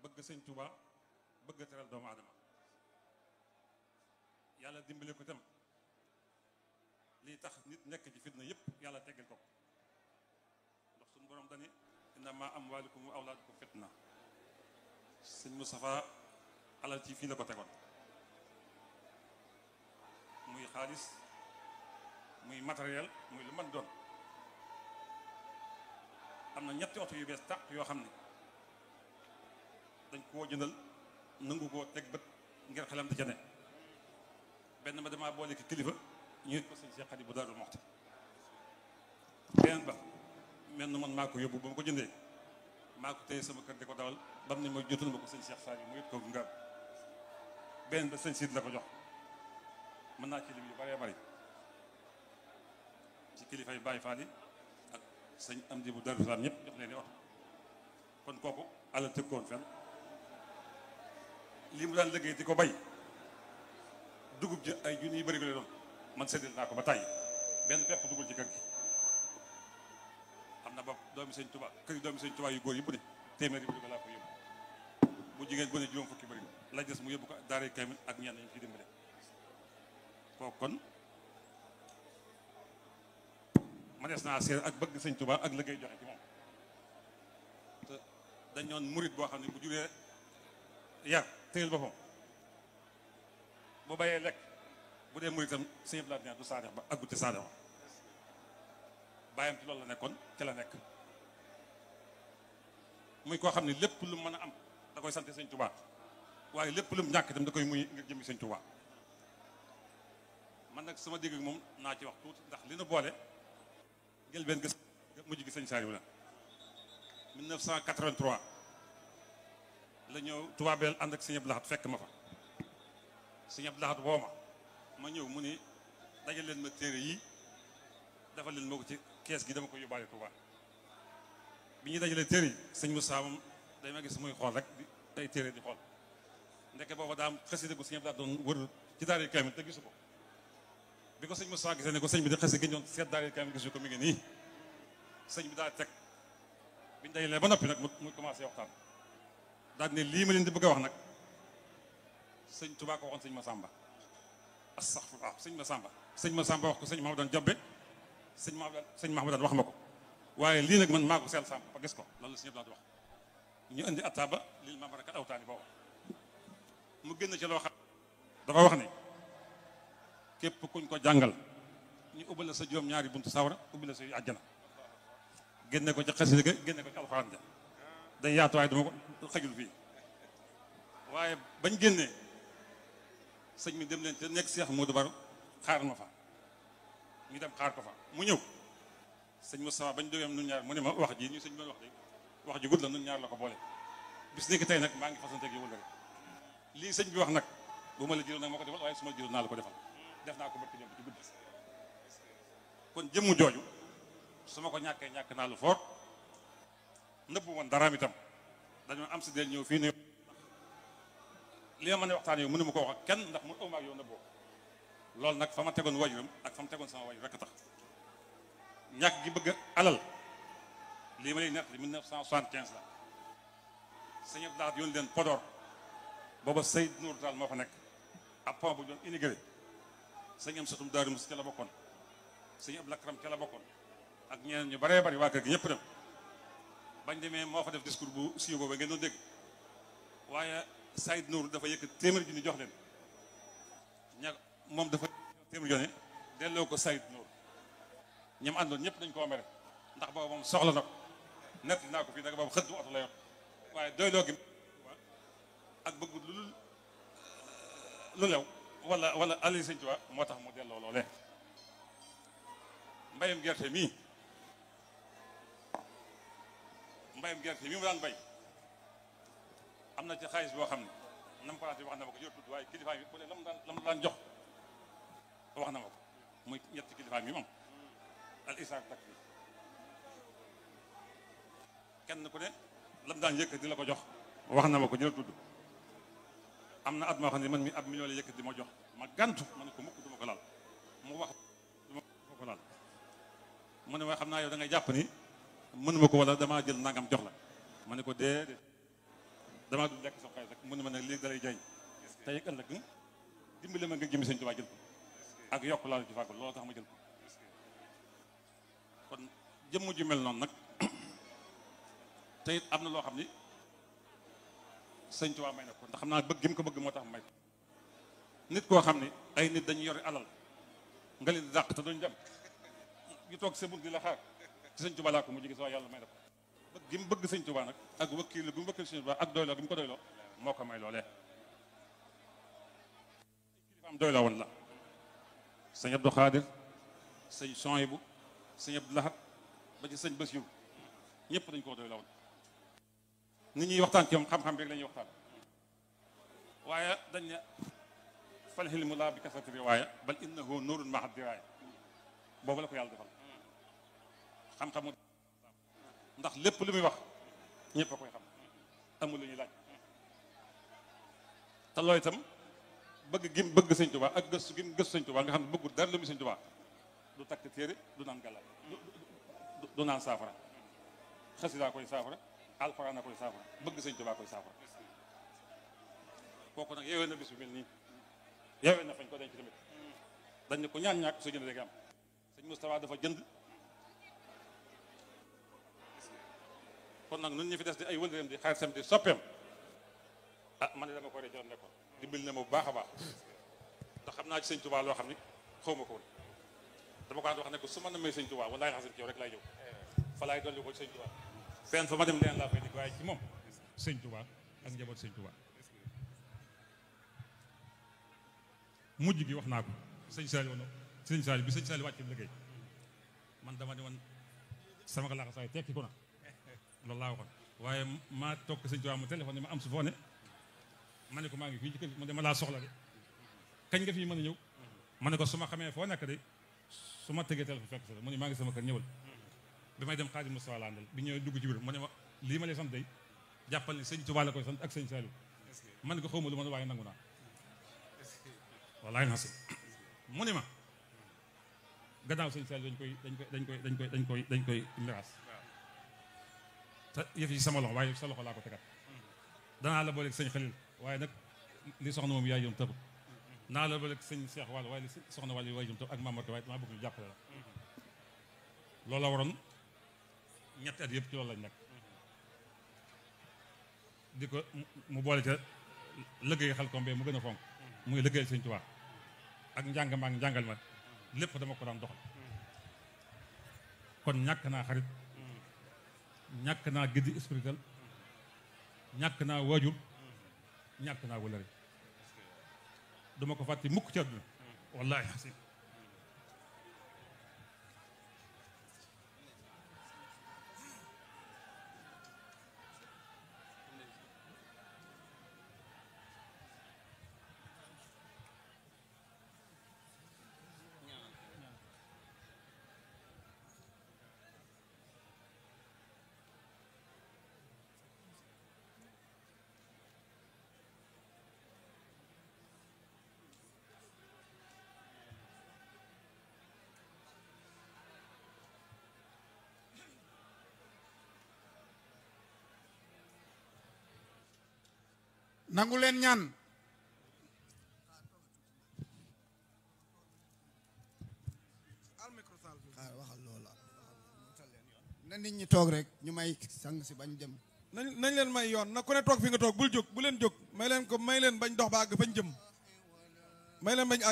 bëgg sëñ Tuuba bëgg teral doomu aadama yàlla dimbale ko itam lii tax nit nekk ci fitna yëpp yàlla teggal ko ndax suñu borom dani innama amwalukum wa awlaadukum fitna sëñ Moustapha alal ci fii la ko tegoon muy xaalis muy matériel muy lu mën doon am na ñetti oto yu bees tàq yoo xam ne dañ koo jëndal nangu koo teg bët ngir xelam di ca ne benn ba damaa boole ki kilifa ñu ngi ko sëñ Cheikh Khady bu Daaru Muxti beneen ba mel na man maa ko yóbbu ba ma ko jëndee maa ko téye sama kër di ko dawal bam ne ma jotul ma ko sëñ Cheikh Sall mu yëpp ko ngaam beneen ba sëñ Siid la ko jox mën naa ci lim yu bëree bëri ci kilifa yi Baay Faal yi ak sëñ Amdi bu Daaru Salaam ñëpp jox leen di oto kon kooku alal tëg koon fenn lii mu daan liggéey di ko bay dugub ji ay junni yu bëri ko doon man séddale naa ko ba tàyyi benn pepp dugul ci kër gi xam na bopp doomi sëñ Tuubaa kër doomi sëñ Tuubaa yu góor yi bu ne téeméeri bëri ko laa ko yóbbu bu jigéen bu ne juróom fukki bëri la des mu yóbbu ko daara kamil ak ñenn ñu ci dimbale kooku kon ma des naa seer ak bëgg sëñ Tuubaa ak liggéey joxe ci moom te dañ ñoon murit boo xam ne bu juree yar téyel boppam bu bayee lekk bu dee muritam sëñ Abdou Lahad du saadex ba agguti saadex ba bàyyam ci loolu la nekkoon ci la nekk muy koo xam ne lépp lu mën a am da koy sant sëñ Tuubaa waaye lépp lu mu ñàkk itam da koy muy ngir jëmmi sëñ Tuubaa man nag sama dégg ak moom naa ci wax tuuti ndax li nu boole jël benn gës mujj gi sëñ Saliou la 1983 la ñëw tubaabeel ànd ak sëñ Abdou Lahad fekk ma fa sëñ Abdou Lahad woo ma ñëw mu ni dajal leen ma téere yi dafa leen ma ko ci kees gi dama ko yóbbaale Tuubaa bi ñuy dajalee téere yi sëñ Moussa moom day ma gis muy xool rek day téere di xool ndeke booba daam xasida gu sëñ Abdou Lahad doon wër ci daara kaamil te gisu ko bi ko sëñ Moussa gisee ne ko sëñ bi di xasida gi ñoon seet daara kaamil gisu ko mi ngi nii sëñ bi daal teg bi ñu dajalee ba noppi nag mu commencé waxtaan daal ne lii ma leen di bëgg a wax nag sëñ Tuubaa ko waxoon sëñ Masamba astaghfirullah sëñ Masamba wax ko sëñ Mahamadan Jobbe sëñ Mahamadan wax ma ko waaye lii nag man maa ko seel Samba ba gis ko loolu la sëñ Abdou Lahad wax ñu indi attaaba lil mamarakat awtaani booba mu génn ci loo xam dafa wax ne képp kuñ ko jàngal ñu ubbi la sa juróom ñaari buntu sawara ubbi la sa àjjana génne ko ci xasida ga génne ko ci alxuraan ja day yaatu waaye dama ko xajul fii waaye bañ génnee sëñ mi dem leen te nekk Seex Moodu Baro xaar ma fa ñu dem xaar ko fa mu ñëw sëñ Moustapha bañ dogeem nun ñaar mu ne ma wax ji ñu sëñ doon wax de wax ji gudd la nun ñaar la ko boole bis ni ki tey nag maa ngi fasante ak yow rek lii sëñ bi wax nag bu ma la jëloon nag moo ko defal waaye su ma la jëloon naa la ko defal def naa ko barki dem ci guddi kon jëmmu jooju su ma ko ñàkkee ñàkk naa lu foor nëbbu woon daraam itam dañoo am si del ñëw fii ne li ma mën a waxtaan yow mënu ma ko wax ak kenn ndax mu ëwma ak yow nëbboo loolu nag fa ma tegoon wajuram ak fa ma tegoon sama wajur rekk tax ñàkk gi bëgg alal lii ma lay nett 1975 la sëñ Abdou Lahad yoon leen Podor booba Seyd Nour Tall moo fa nekk ab pont bu doon immigré sëñ am satum Daaru Musti ca la bokkoon sëñ Abdou Lakram ca la bokkoon ak ñeneen ñu baree bari waa kër gi ñëpp dem bañ demee moo fa def discours bu siiw booba ngeen doon dégg waaye Seyd Nour dafa yëkk téeméer ji ni jox leen ña moom dafa téeméer jone delloo ko Seyd Nour ñoom àndoon ñëpp dañ koo mere ndax booba moom soxla na ko nett naa ko fii nag boobu xëddu oto la yor waaye doyloo gi ak bëgg lu lew wala ali sëñ Tuubaa moo tax mu delloo loolee mbayam gerte mii mu daan bay am na ci xaalis boo xam ne nam ko daan wax na ma ko yor tudd waaye kilifaam yi bu dee lam daan jox wax na ma ko muy ñetti kilifaam yi moom al isaak tak bi kenn ku ne lam daan yëkkat di la ko jox wax na ma ko jël tudd am na at moo xam ne man mi ab million la yëkkat di ma jox ma gantu ma ne ko mukk duma ko laal mu wax duma ko laal mu ne ma xam naa yow da ngay jàpp ni mënuma ko wala damaa jël nangam jox la ma ne ko déedéet damaa du lekk sa xaalis rek mu ne ma nag léegi dalay jëriñ tey ak ëllëg dimbali ma nga jëmi sëñ Tuubaa jël ko ak yokk laa ci fàggul loolu tax ma jël ko kon jëmm ju mel noonu nag te it am na loo xam ni sëñ Tuubaa may na ko ndax xam naa bëgg gi mu ko bëgg moo tax may ko nit koo xam ni ay nit dañuy yore alal nga leen di dàq te duñ dem ñu toog sa bunt di la xaar ci sëñ Tuubaa laa ko mu jóge sa yàlla may na ko bëgg gi mu bëgg sëñ Tuubaa nag ak wëkkiil gi mu wëkkiil sëñ Tuubaa ak doyloo gi mu ko doyloo moo ko may loolee kilifaam doyloo woon la sëñ Abdou Khadir sëñ Souhaïbou sëñ Abdou Lahad ba ci sëñ Bassirou ñëpp dañ koo doyloo woon nit ñuy waxtaan ci moom xam-xam rek la ñuy waxtaan waaye dañ ne fal hilmu laa bi kasrati riwaaya bal innahu nuurun ma'a diraaya boobu la ko yàlla defal xam-xamu ndax lépp lu muy wax ñëpp a koy xam amul lu ñuy laaj te loolu itam bëgg gi bëgg sëñ Tuubaa ak gëstu gi gëstu sëñ Tuubaa nga xam ne bëggul dara lu muy sëñ Tuubaa du takk téere du naan gàllaay du naan saafara xasida koy saafara alxuraan a koy saafara bëgg sëñ Tuubaa koy saafara kooku nag yeewee na bis bu mel nii yeewee na fañ ko denc tamit dañ ne ko ñaan ñàkk soo jënd rek am sëñ Moustapha dafa jënd kon nag nun ñu fi des di ay wëlëreem di xaar sam di soppeem ah man ne dama ko ree joon nekkoon dimbali na ma bu baax a baax ndax xam naa ci sëñ Tuubaa loo xam ni xaw ma ko woon dama ko daan wax ne ko su ma namee sëñ Tuubaa walaay xasim ci yow rek laay ñëw fa laay dolli ko ci sëñ Tuubaa fenn fa ma dem leen laa fay dikk waaye ci moom sëñ Tuubaa ak njaboot sëñ Tuubaa mujj gi wax naa ko sëñ Saliou woon sëñ Saliou bi sëñ Saliou wàcc liggéey man dama ne woon sama nga laaxa saay tekki ko na loolu laa waxoon waaye maa toog sëñ Tuubaa mu téléphone ma am su foo ne ma ne ko maa ngi fii ci kër mu dama laa soxla de kañ nga fii mën a ñëw ma ne ko su ma xamee foo nekk de su ma tegee téléphone fekk sa mu ne maa ngi sama kër ñëwal bi may dem Xaadim Mustafa la àndal bi ñëwee dugg ci biir mu ne ma lii ma lay sant day jàppal ni sëñ Tuubaa la koy sant ak sëñ Saliou ma ne ko xawma lu ma ne waaye nangu naa wallaay na si mu ne ma gannaaw sëñ Saliou dañ koy miraas te yëf yi sama loxo waaye sa loxo laa ko tegat danaa la booleeg sëñ Xalil waaye nag li soxna moom yaay yoom taxut naa la booleeg sëñ Cheikh Wall waaye li soxna Wall yi waay yoom taxut ak Mamadou waaye damaa bëgg ñu jàppale la loolu la waroon ñetti at yëpp ci loolu lañ nekk di ko mu boole ca liggéey xel kombe mu gën a fonk muy liggéeyal sëñ Tuubaa ak njàng ma ak njàngal ma lépp dama ko daan doxal kon ñàkk naa xarit ñàkk naa giddi spirituel ñàkk naa waajur ñàkk naa wëlëre duma ko fàtte mukk ci àdduna wallaahi xasim nangu leen ñaan waxal loola na nit ñi toog rek ñu may sang si bañ dem nañ leen may yoon na ku ne toog fi nga toog bul jóg bu leen jóg may leen bañ dox ba àgg fañ jëm may leen bañ àgg